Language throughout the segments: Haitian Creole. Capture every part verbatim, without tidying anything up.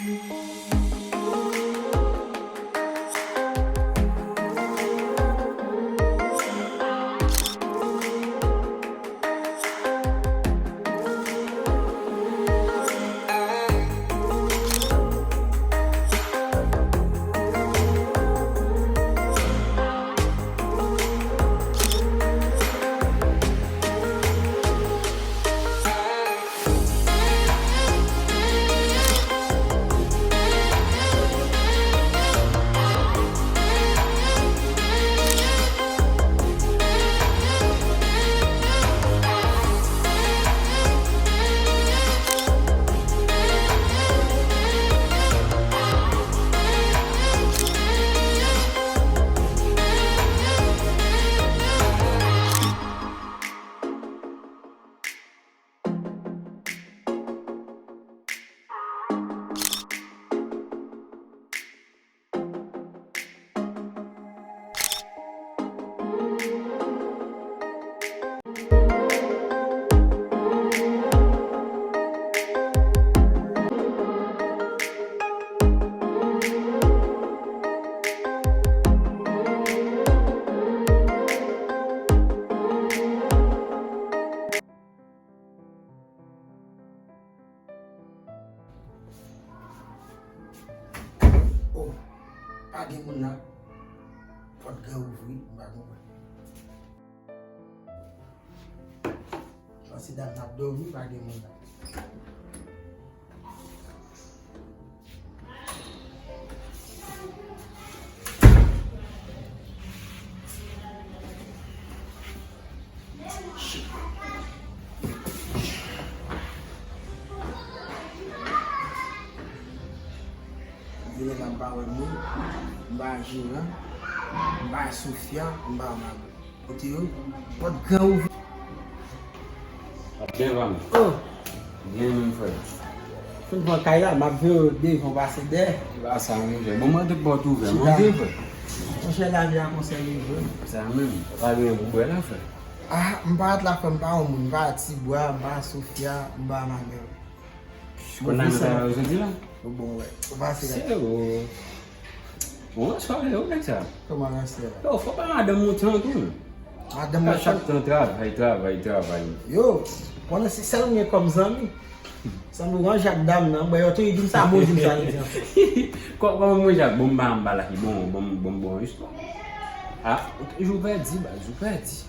Oh, pa gen moun la. Pòt gran ouvri, m pa konprann. Paske dam nan ap dòmi, pa gen moun la. Vini la, m pa wè moun, m pa Jeran, m pa Sofia, m pa Mago. Kote yo? Pòt gran ouvri. Ap byen, pa m? Oh! Byen menm, frè. Fin pran kay la, m ap veye w devan pase dèyè. E pa sa, monchè. Bon, mande pòt ouvè, monte, frè. Monchè, lavi a konsa li ye vre. Sa menm. Pa gen pou bwè la, frè. Ah, m pa t la, frè, m pa yon moun, m pa Tibwa, m pa Sofia, m pa Manèl. Konn nan sa yo soti la? Bon, wè. Ou pase la. Se yo. Bon, swa yo, nèg sa. Kòman nan sè la? Yo, fò pa madanm ou tan tou. Madanm ou tan. Chak tan travay, travay, travay. Yo, konnen se sèl mwen kòm zanmi. Sanble w anje ak dam nan. Bon, yo te di m sa, bon, di m sa, li di anfèt. Kò-, kòman mwen jak bon, m pa, m pa la ki bon, bon, bon, bon, istwa. Ah, ou toujou pèdi, baz, ou pèdi.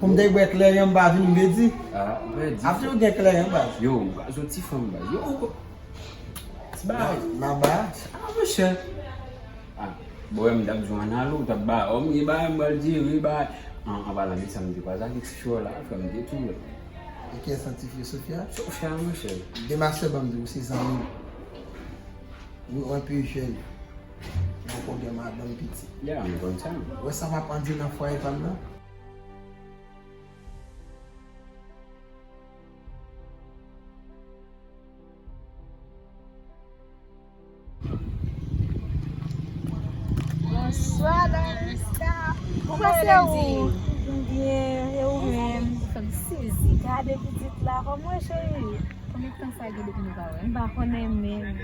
Pou m te bwè kleren, m pa vin, m te di. Ah, ou pèdi. Afè ou gen kleren, baz. Yo, m ka soti fanm, baz. Yo, ti bagay. Nan, nan ba. Ah, monchè. Ah, bon, m t ap jwe ann ale, ou t ap ba, òm, e ba, m pral jere, ba. An, an palan de sa, m te kwaze ak ti fi la, frè, m te tou wè. E kiyès nan ti fi, Sofia? Sofia, monchè. Demen sèlman m di w, se zanmi m. Nou anpe jèn. Poko gen madanm, pitit. Ya, m konn sa. Ou wè sa m ap andiye nan fwaye pa m nan? Bonswa, Larissa. Kòman se ou? Byen, e ou menm? Fè m sezi. Gade pitit la, kòman cheri? Konbyen tan sa gen depi nou pa wè? M pa konnen menm.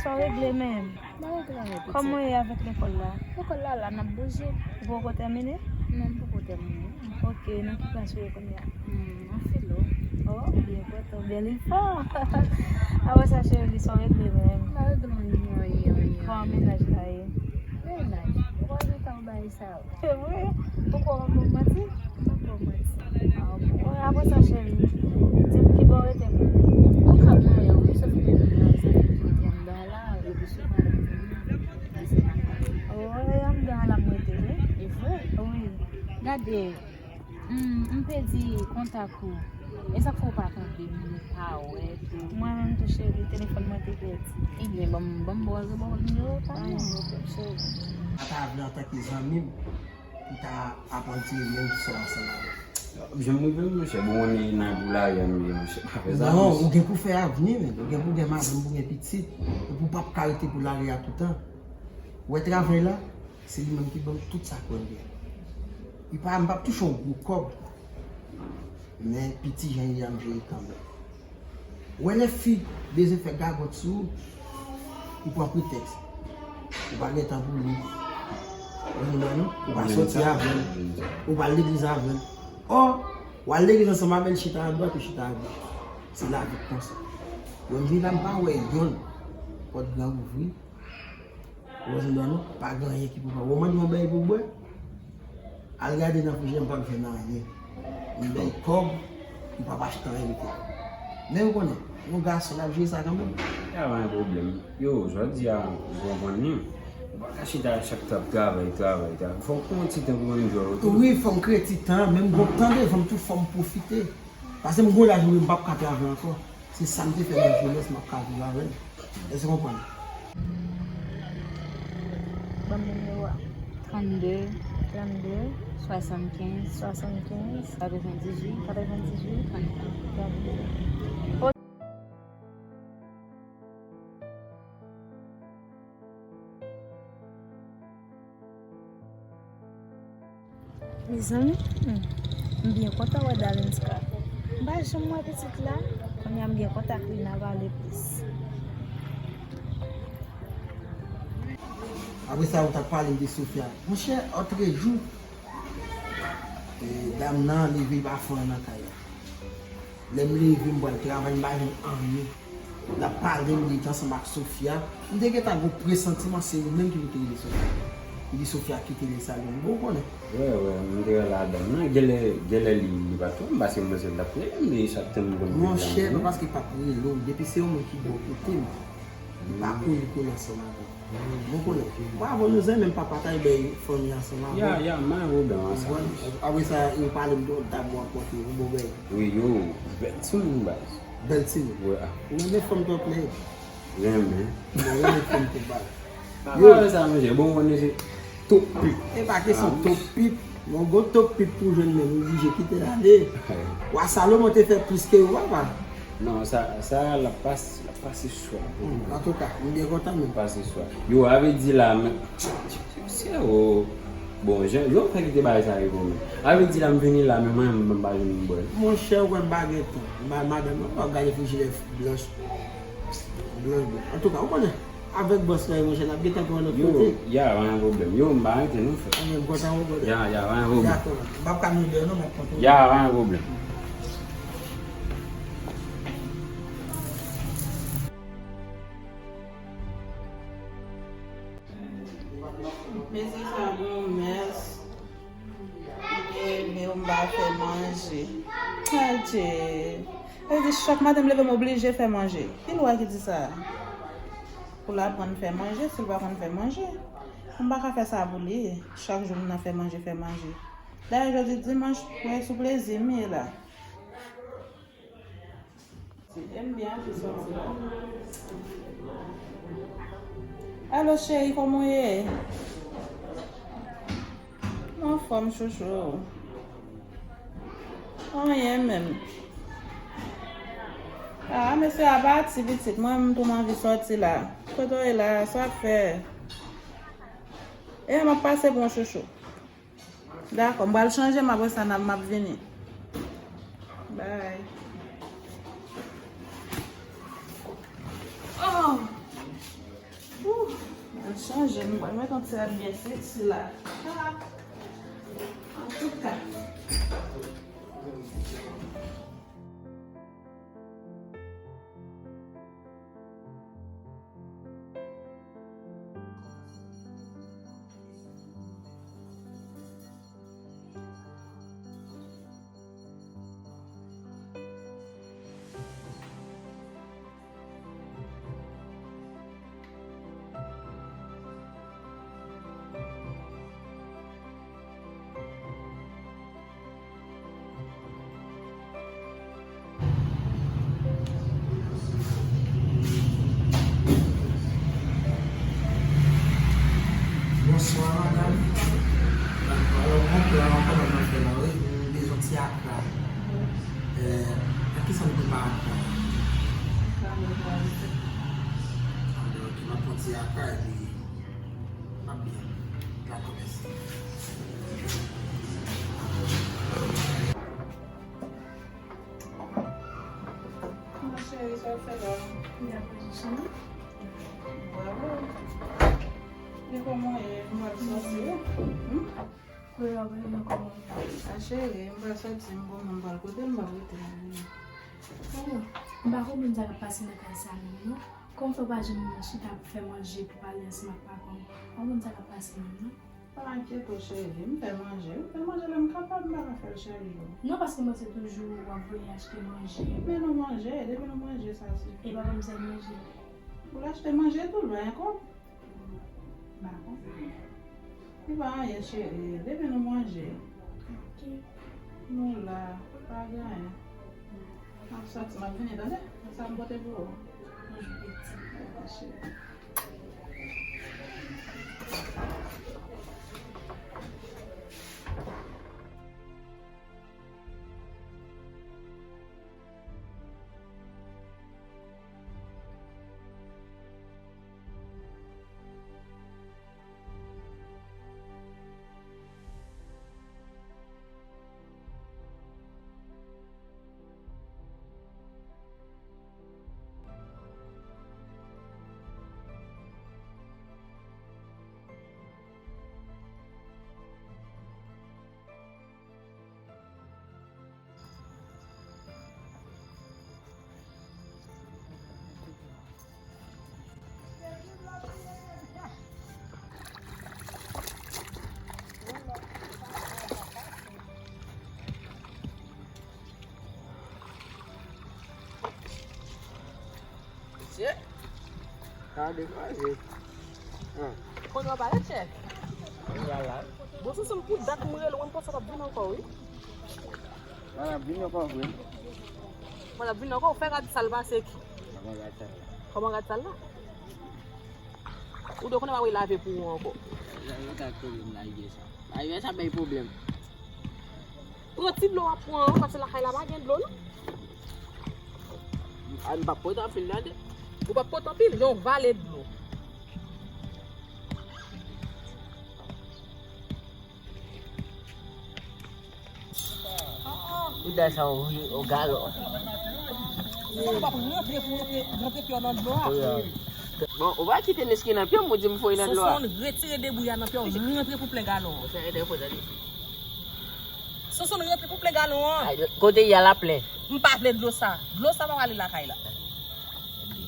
Sa w regle menm? Mwen regle anyen, pitit. Kòman w ye avèk lekòl la? Lekòl la la, n ap bouje. Ou poko tèmine? Non, m poko tèmine. Ok, nan ki klas ou ye kounye a? Hmm, an filo. Oh, byen pòte w, bèl enfan. Apre sa, cheri, sa w regle menm? M pa regle anyen, anyen, anyen. Kòman mennaj la ye? Mennaj? Ou pa gen tan w bay sa yo. Se vre? Ou kwè w ap ban m manti? M p ap ba w manti. Ah, bon, apre sa, cheri, di m ki bò w rete menm? Okap mwen ye, wi, sòf ke m gen yon zanmi ki rete anndan la, epi souvan li vini, li se nan kay. Oh, anndan la m rete, wi. E vre? Wi. Gade, m, m pèdi kontak ou. E sa k fè w pa tande m, m pa wè tou? Mwen menm tou, cheri, telefòn mwen te pèdi. Ebyen, ban m, ban m ba w, ba w nimewo pa m non. Pa gen pwoblèm, cheri. Mwen ta vle antanke zanmi m, pou ta aprann tire menm sò ansanm avè l. Jan m rive, monchè, bon, on est nan pou lari a, nou ye, monchè, pa fè sa. Non, ou gen pou fè avni, men. Ou gen pou gen madanm, pou gen pitit. Epi w p ap ka rete pou lari a toutan. Ou wè travay la, se li menm ki ban m tout sa k wè m gen. Li pa, m p ap touche yon gwo kòb. Men piti jan li a, m jere kanmenm. Ou wè lè fi bezwen fè gagòt sou ou, Ou pran pretèks. Ou pa gen tan pou li. Ou konprann non? Ou pa soti avè l. Ou pa al legliz avè l. Ò, w al legliz ansanm avè l, chita adwat, ou chita agoch. Se lavi k konsa. Bon, m vin la, m pa wè yonn. Pòt gran ouvri. Ou konprann non? Pa gen anyen ki pou fè. Ou mande yon bagay pou bwè. Al gade nan frijidè, m p ap jwenn anyen. M bay kòb, m p ap achte anyen pou kòb. Men ou konnen, yon gason l ap jere sa kanmenm. Ya, pa gen pwoblèm. Yo, jodi a, ou konprann li. Ou pa ka chita chak tan ap travay, travay, travay. Fò w pran yon ti tan pou enjoy ou tou. Wi, fò m kreye ti tan, men m gon tan devan m tou, fò m pwofite. Paske m gon laj, wi, m p ap ka travay ankò. Se sa m te fè nan jenès, m ap ka viv avè l. Èske w konprann? Ban m nimewo a. Trannde. Trannde. Swasannkenz. Swasannkenz. Katrevendizuit. Katrevendizuit. Trannde. Trannde. Mezanmi, hmm, m byen kontan wè Dalinska. M pa janm wè pitit la. Kounye a m gen kontak li, n a pale plis. Apre sa, ou t ap pale m de Sofia. Monchè, òtrejou, e, dam nan leve, li pa fè anyen nan kay la. Lè m leve, m pral travay, m pa jwenn anyen. L ap pale m, li te ansanm ak Sofia. M te gentan gon presantiman se ou menm ki pou te rele Sofia. Li di Sofia kite li sa, bon, ou konnen. Wè, wè, m te wè ladan nan. Genlè, genlè li, li pa t wè m, paske manzè t ap rele m, li sa t tann m konn. Monchè, pa paske l p ap rele w, depi se yon moun ki bò kote m, li pa kouri kouri ansanm avè w. Bon konnen. Mwen avè w nou zanmi, men m pa patay bay fanmi ansanm avè w. Ya, ya, m pa gen pwoblèm ak sa. Apre sa, yo pale m de yon dam w rankontre, yon bon bagay. Wi, yo, bèl timoun baz. Bèl timoun. Wi, a. Ou renmen fanm twòp nèg? Renmen. Bon, renmen fanm twòp baz. Yo. Yo, sa, monchè, bon, konnen se top pip. E pa kesyon top pip. Bon, gon top pip pou jwenn menm, ou blije kite l ale. Wa Salomon te fè plis ke ou, papa. Non, sa, sa, l ap pas-, l ap pase swa. Hmm, antouka, m byen kontan menm. Pase swa. Yo, a vle di la, men, se o, bon, jan, jan w fè kite bagay sa rive w menm. A vle di la, m vini la, men mwen, m pa jwenn bwè. Monchè, ou kwè m pa gen tan. M pa madanm, non, w ap gade frijidè blanch. Blanch, blanch. Antouka, ou konnen, avèk bòs la, monchè, n ap gentan pran lòt kote. Yo, ya, pa gen pwoblèm. Yo, m pa rete non, frè. Anben, m kontan wè w, brother. Ya, ya, pa gen pwoblèm. Dakò. M p ap ka nou deyò non, m ap kontan. Ya, pa gen pwoblèm. Mesye sa gon mès. Leve, m pa fè manje. Adje. Sa vle di chak maten m leve m oblije fè manje. Ki lwa ki di sa? Pou l aprann fè manje, si l pa konn fè manje. M pa ka fè sa pou li. Chak jou m nan fè manje, fè manje. Dayè jodi dimanch, mwen sou plezi m ye la. M byen, anpil sòti la. Alo cheri, kòman w ye? M anfòm chouchou. Anyen menm. Ah, mesye a pati pitit, mwen menm tou m anvi sòti la. Kote w ye la, sa w ap fè? E m ap pase pran chouchou. Dakò, m pral chanje m, apre sa n ap, m ap vini. Bye. Oh! Ouh! M pral chanje m, m pral mete yon ti rad byen seksi la. Ah! Antouka. Bonswa, madanm. Alò, gon plan ankò m ap fè la, wi. M bezwen ti akra. Eh, ak kisa nou prepare akra? Alò, ok, m ap pran ti akra epi m ap byen. Dakò, mèsi. Mon cheri, sa w fè la? M ap manje. Bravo. E kòman w ye? M pral sòti, wi. Hmm? Wi, w ap rele kòman? A cheri, m pral sòti, m pral kote m pral rete la. Oh, m pa konprann sa k ap pase nan kay sa menm, non. Kòman fè w pa janm chita pou fè manje, pou pale ansanm ak papa w? M pa konprann sa k ap pase menm, non. Pa enkyete w, cheri. M fè manje. M fè manje lè m kapab, m pa ka fè l chak jou. Non, paske mwen se toujou w ap voye achte manje. Men nou manje, depi nou manje, sa sifi. E papa m sèl manje. Pou l achte manje tou, l bay yon kòb. M pa konprann. Li pa anyen, cheri. Depi nou manje. Ok. Nou la, pa gen anyen. M ap sòti, m ap vini, tande? Sa m pote pou ou. Mwen jwe piti. Ok, cheri. Mesye, sa degaje. An. Kote w pale, chèf? Mwen la. Bon, se sanm pou dat mwen rele w, mwen panse w t ap vin ankò, wi. Mwen ap vin ankò vre. Mwen ap vin ankò, ou fè rad sal pase ki? Kòman rad sal la? Kòman rad sal la? Ou dwe konnen w ap lave pou ou ankò. Sa yo ka koze m la, sa. Sa yo sa bay pwoblèm. Pran ti dlo w ap pran an, paske lakay la pa gen dlo, non. A, m p ap pote anpil, tande. Ou p ap pote anpil, yon vale dlo. Ou da sa o, o galon. Ou p ap rantre pou rantre, rantre pye w nan dlo a. Wi, a. Bon, ou pa kite neski nan pye m, ou di m foye nan dlo a. Sonson, retire debri a nan pye w, rantre pou plen galon an. Ou fè ede pou tande. Sonson, rantre pou plen galon an. Ay, kote y a la plen. M pa vle dlo sa. Dlo sa pa prale lakay la.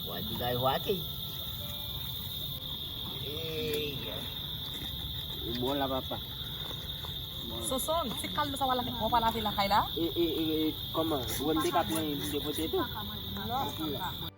Wa di gay wa ke. Ey. Ou bon la, papa. Bon. Sonson, se kal dlo sa w a la, w a lave lakay la? E, e, e, kòman? Ou wè m te ka pran yon de pote tou? Non.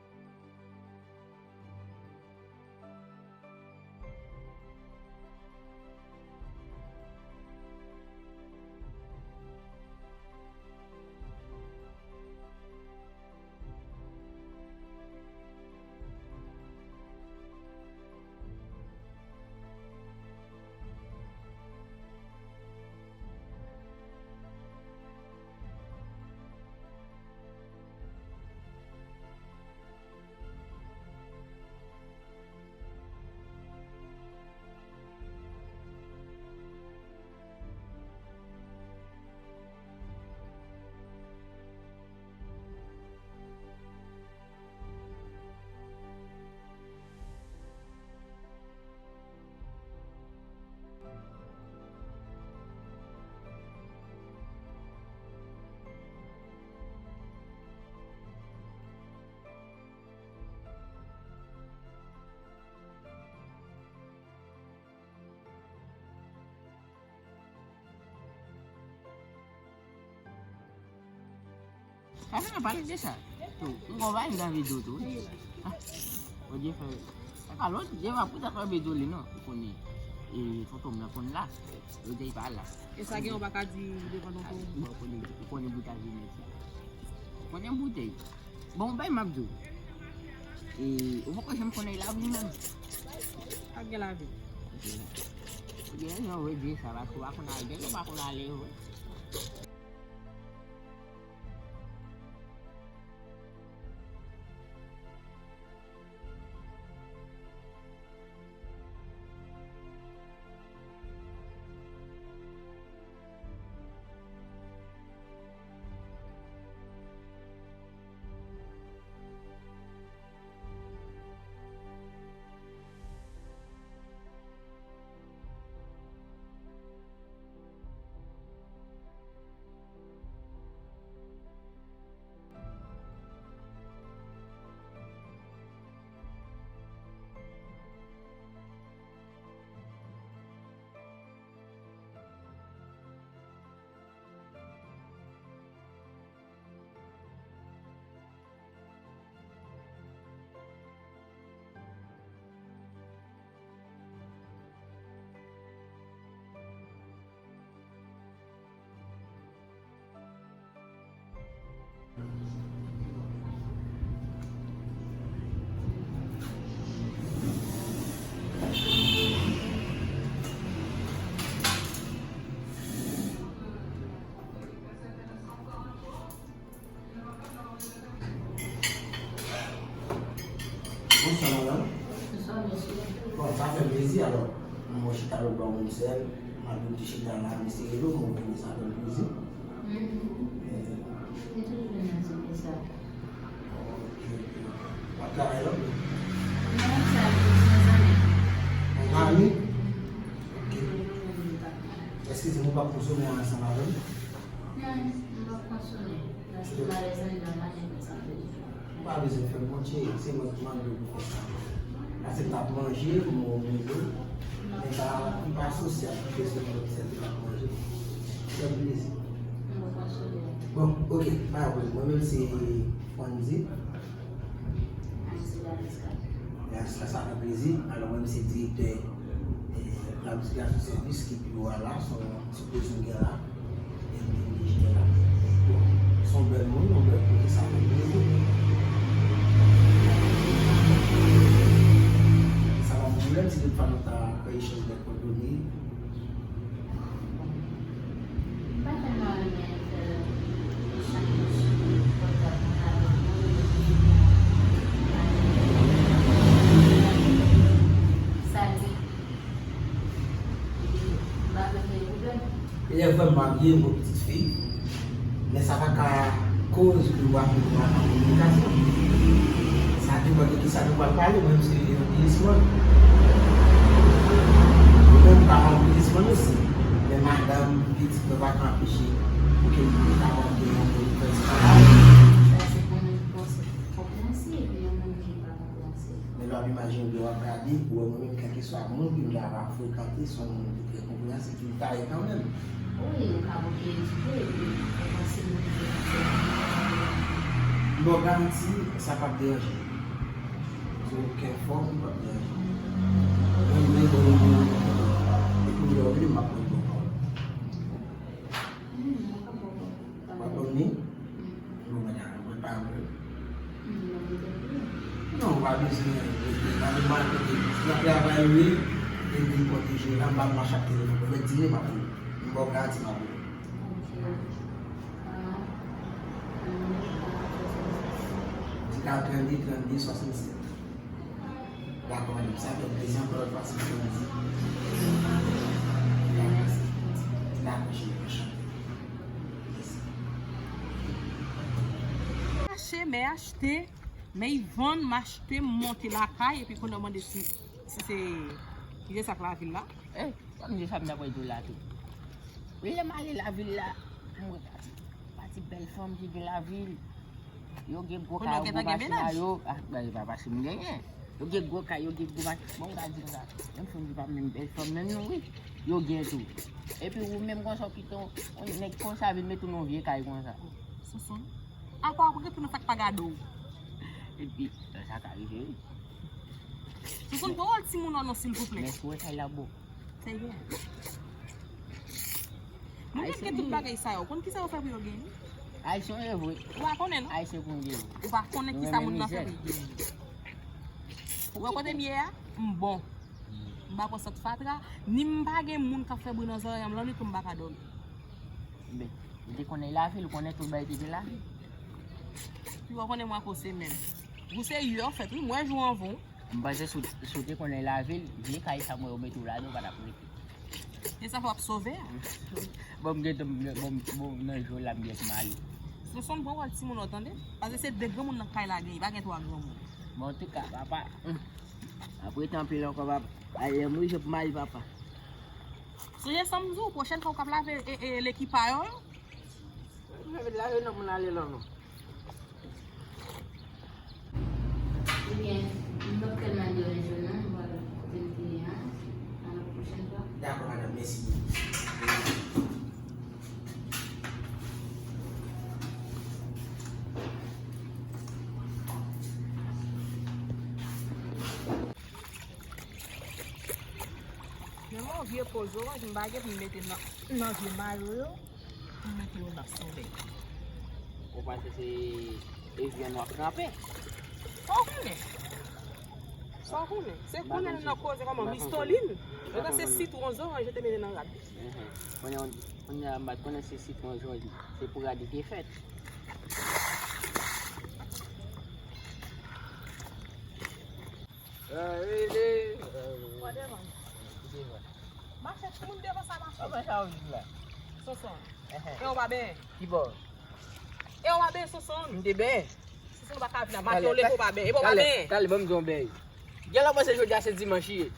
Sa fè nan pale de sa. Tou, m gon bagay m t anvi di w tou. Ah, Bondye fè. Sa ka lòt, Dye va poutèt fè bezwen li non. Ou konnen, e, tonton m nan konn la. Yo di pa la. E sa gen yon pa ka di devan tonton. Ou konnen, ou konnen boutèy vini. Ou konnen boutèy. Bon, bay m ap di w. E, ou poko janm konnen lavi menm. Pa gen lavi. Ou gen yon vre di sa, paske w pa konn ale, gen yon pa konn ale, vre. Alò, mwen chita lòt bò a, mwen sèl, m ap di chita la, m eseye yo, mwen vini sa fè m plezi. Mhm. Se toujou nan zòn konsa. Ok, ok. W ap travay lòt? Non, sa, se zanmi. Yon zanmi? Ok. Eskize m, ou p ap konsome ansanm avè m? Non, m p ap konsome. Paske malèz anndan pa gen konsa. Ou pa bezwen fè m, monchè, se mwen ki mande w pou fè sa. Paske m t ap manje, m wè w manje, men pa, m pa sosyab, m bezwen lòt sèl ki p ap manje. Fè m plezi. Bon, ok, pa pwoblèm. Mwen menm se Fondy. Mwen se Dariska. Dariska, sa fè plezi. Alò, mwen menm se direktè, eh, planifikasyon sèvis ki biro a la, se yon ti koze m gen la. Epi, se yon bèl moun, yon bèl kote, sa fè plezi. Sa pa pwoblèm, si toutfwa nou ta fè echanj de kòdone. M pa tèlman renmen fè echanj pòtab mwen avèk moun, epi sa di, epi m pa vle kreye pwoblèm. Lè vrèman marye, m gon pitit fi, men sa pa ka koz ke w ap viv mal an kominikasyon. Sa depann de kisa nou pral pale, mwen menm se yon biznismèn. Mwen menm m ka yon biznismèn osi, men madanm, pitit mwen pa ka anpeche pou ke m ta mande yon moun fè ti travay. Sa se pou moun ki panse konpreyansif, yon moun ki pa konpreyansif. Men lè w ap imajine w ap gade, ou wè mwen menm kèlkeswa moun ke m ta va frekante, se yon moun ki trè konpreyansif, ki ta ye kanmenm. Wi, ou ka bouke edike, epi ou panse moun ki ap fè. M ba w garanti, sa p ap deranje. Sou okenn fòm, li p ap deranje. Mwen menm, mwen menm, mwen menm, epi lè w vini, m ap pran yon bon pawòl. Hmm, mwen p ap ba w pawòl. W ap ban m li? Bon, madanm, mwen pa vle. Non, ou pa bezwen rete. Nan moman kote, nan travay, wi, epi pwoteje, la, m pa mache ak telefòn. Mwen di, m ap vle. M ba w garanti, m ap vle. Di ka trannde, trannde, swasannsèt. Dakò, madanm, sa fè plezi ankò lòt fwa, si Bondye. Dakò, cheri, anchante. Mache, mè achte, mè y vann, m achte, m monte lakay, epi kounye a w mande si, si se, ki se sa k lavil la? Eh, kòm di sa m ta pral di w la tou. Wi, lè m ale lavil la, m wè pati, pati bèl fanm ki gen lavil. Yo gen gwo kay, gwo machin a yo. Ah, ben, e pa paske m genyen. Yo gen gwo kay, yo gen gwo machin. Bon, m ka di konsa, menm fanm ki pa menm bèl fanm menm non, wi. Yo gen tou. Epi ou menm konsa, w kite yon, yon nèg konsa vin mete w nan yon vye kay konsa. Sonson. Apa w ap retounen sa k pa gade w. Epi, sa ka rive, wi. Sonson, pawòl timoun an non, silvouplè. Men si w wè sa la bon. Trè byen. Mwen mèt gen tout bagay sa yo. Konn kisa yo fè pou yo genyen? Ayisyen yo vre. Ou pa konnen, non? Ayisyen pou m gen yo. Ou pa konnen kisa moun nan fè pou yo genyen. Ou wè kote m ye a? M bon. M pa pran sant fatra, ni m pa gen moun k ap fè bri nan zòrèy an m lannwit pou m pa ka dòmi. Ben, ou te konnen lavil, ou konnen tout bagay ki gen lavil. Pi w konnen mwen kose menm. Ou se yè w fèt, wi, mwen jou anvan w. M panse si w, si w te konnen lavil, vye kay sa mwen yo mete w ladan, ou pa t ap rete. E sa fè w ap sove a? Bon, m gentan, bon, bon, nan jou la, m gentan ale. Sonson, pran wòl timoun ou tande. Paske se de granmoun nan kay la genyen, pa gen twa granmoun. Bon, antouka, papa, hmm, ap rete anpil ankò, papa. Ay, lè m rive pou m ale, papa. Sonje sa m di w, pwochèn fwa w k ap lave e, e, lekipa yo, yo. Mwen met lave non pou n ale la non. Ebyen, m p ap tèlman deranje w non, m pral kote m te ye a. A la pwochèn fwa. Dakò, madanm, mèsi. Men yon vye po zoranj m pa gen pou m mete nan, nan vye mayo yo. M mete yo nan solèy. Ou panse se evyen nou ap tranpe? Sa w konnen? Sa w konnen? Se konnen nou nan koze kòman? Mistolin. Yo se sitwon, zoranj yo te mete nan rad. Konnen, konnen m pa t konnen se sitwon, zoranj. Se pou rad li te fèt. Whatever. Devan. Mache, tout moun devan sa mache. Kòman sa ou vin la? Sonson. Ehe. E ou pa ben? Ki bò? E ou pa ben, Sonson? M te ben. Sonson pa ka vin la. Mache, ou leve ou pa ben. E ou pa Talè, ben? Talè, ban m di yon bèy. Gen lè panse jodi a se dimanch ye.